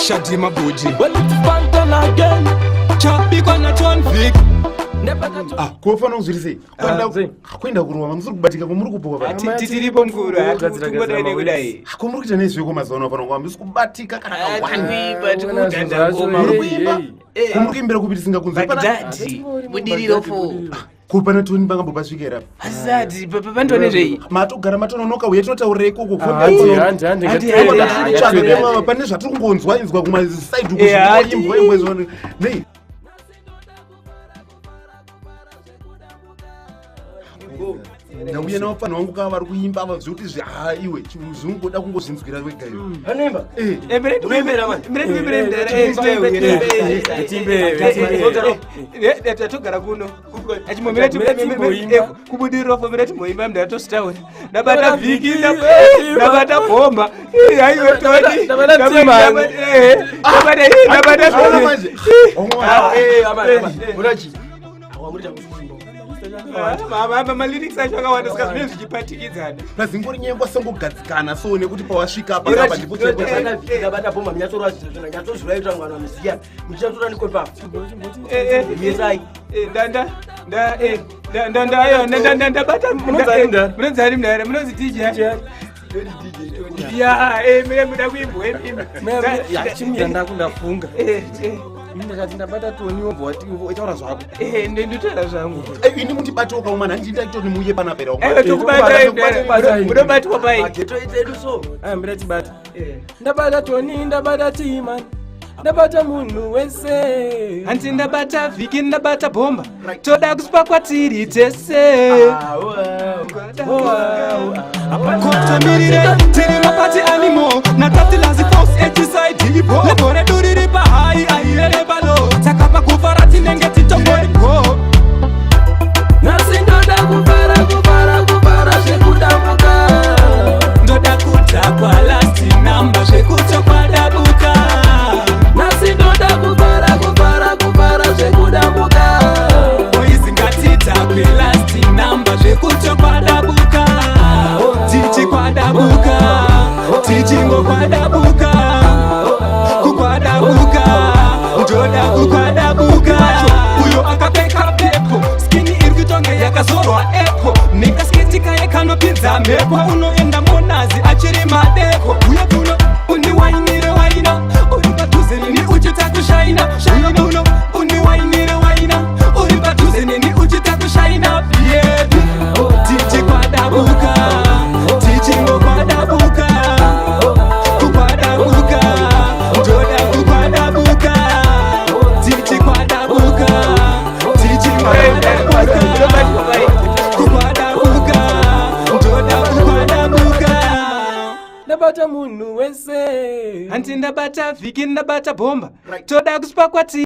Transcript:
Shadi Mabuji. Well, it's Fantan again. Chabikwa na Ton Vic. Ah, kuofana kuzviri sei? Ah, sei. Kuenda kurowa mamusiri kubatika kwamuri kupuwa pa. Tiripo mukuru, Gadzira, hatingodai nekudai. Kwamuri kuita nezveko mazuva ano pano kwamuri kubatika kana kawani. Kuimba, tikudhanda ngoma. Muri kuimba? Kwamuri kuimbira kupi tisingakunzwi? Pana Baghdadi, budiriro fo. kupana Tony pangambopasvika here apa? Asati, pandone zvei? Matogara matononoka uye tinotaurira ikoko. Handi, handi, handi, Handi, ngatiende. handi, Ngatiende. Pane zvatiri kungonzwa inzwa kumasaidi Eh, handi. uko imbwa imbwa nei. Ndauya navafana vangu kava vari kuimba ava zvekuti ha iwe zvinongoda kungozvinzwira wega iwe. Anoimba? Eh. Mire tikuimbera manje. Mire tikuimbera mudhara. Eh, Tiimbe, eh, Tatogara kuno. Achimomira Mire timboimba. kubudiriro fo mire timboimba mudhara tositaura. Ndabata Viki, ndabata bhomba. Haiwe Tony. Ndabata Timani. Ndabata ndabata Aona manje. Ah, eh, ama, ama. Unochi? Awamuri chakusimba. Malyrics acho akawanda saka zvinenge zvichipatikidzana. Pazingori nyaya kwasangogadzikana so nekuti pawasvika apa apa ndipo chaipo chaipo. Ndabata Viki, ndabata bhomba, munyatsorwa zvinhu, nyatsozvirai kuti vanhu vanoziya. Muchinyatsora ndiko ipapo. Yesai. Ndabata. Munonzani mudhara? Munonzani mudhara? Munonzi DJ? Ya, mire muda kuimbwa imi. Ya, chimira ndakundafunga. Ini ndakati ndabata Tony wobva wati taura zvako. Ndinotaura zvangu. Eh, ini mundibate ukaumana handii ndaitoni muye panapa here. Aiwa, tokubatai mudhara. Munobatwa pai? Mageto edu so. Aya, mira tibata. Ndabata Tony, ndabata Timani. Ndabata munhu wese. Hanzi ndabata Vhiki, ndabata bhomba, toda kusipa kwatiri tese. Kotomirire tiri mapati animo natatilazi force echisaidi lebho redu riri pahigh airere palow takapa kufara tinenge titongoripo. Nhasi ndoda kufara, kufara, kufara zvekudambuka. Ndoda kudhakwa last number zvekutokwadabuka. Nhasi ndoda kufara, kufara, kufara zvekudambuka. Boys, ngatidhakwe last number zvekutokwadabuka, tichikwadabuka, tichingokwadabuka, kukwadabuka, ndoda kukwadabuka. Uyo akapfeka purple, skin iri kutonge yakazorwa apple, nekasketi kaye kanopinza mhepo, unoenda monazi achiri madeko. Uye kuno undiwainire waina, uri padhuze neni uchita kushaina. Uye kuno undiwainire waina, uri padhuze neni uchita kushaina, baby, tichikwadabuka, tichingokwadabuka, kukwadabuka, ndoda kukwadabuka, tichikwadabuka, tichingokwadabuka, kukwadabuka, ndoda kukwadabuka. Ndabata munhu wese. Hanzi ndabata Vhiki, ndabata bhomba, toda kusipa kwati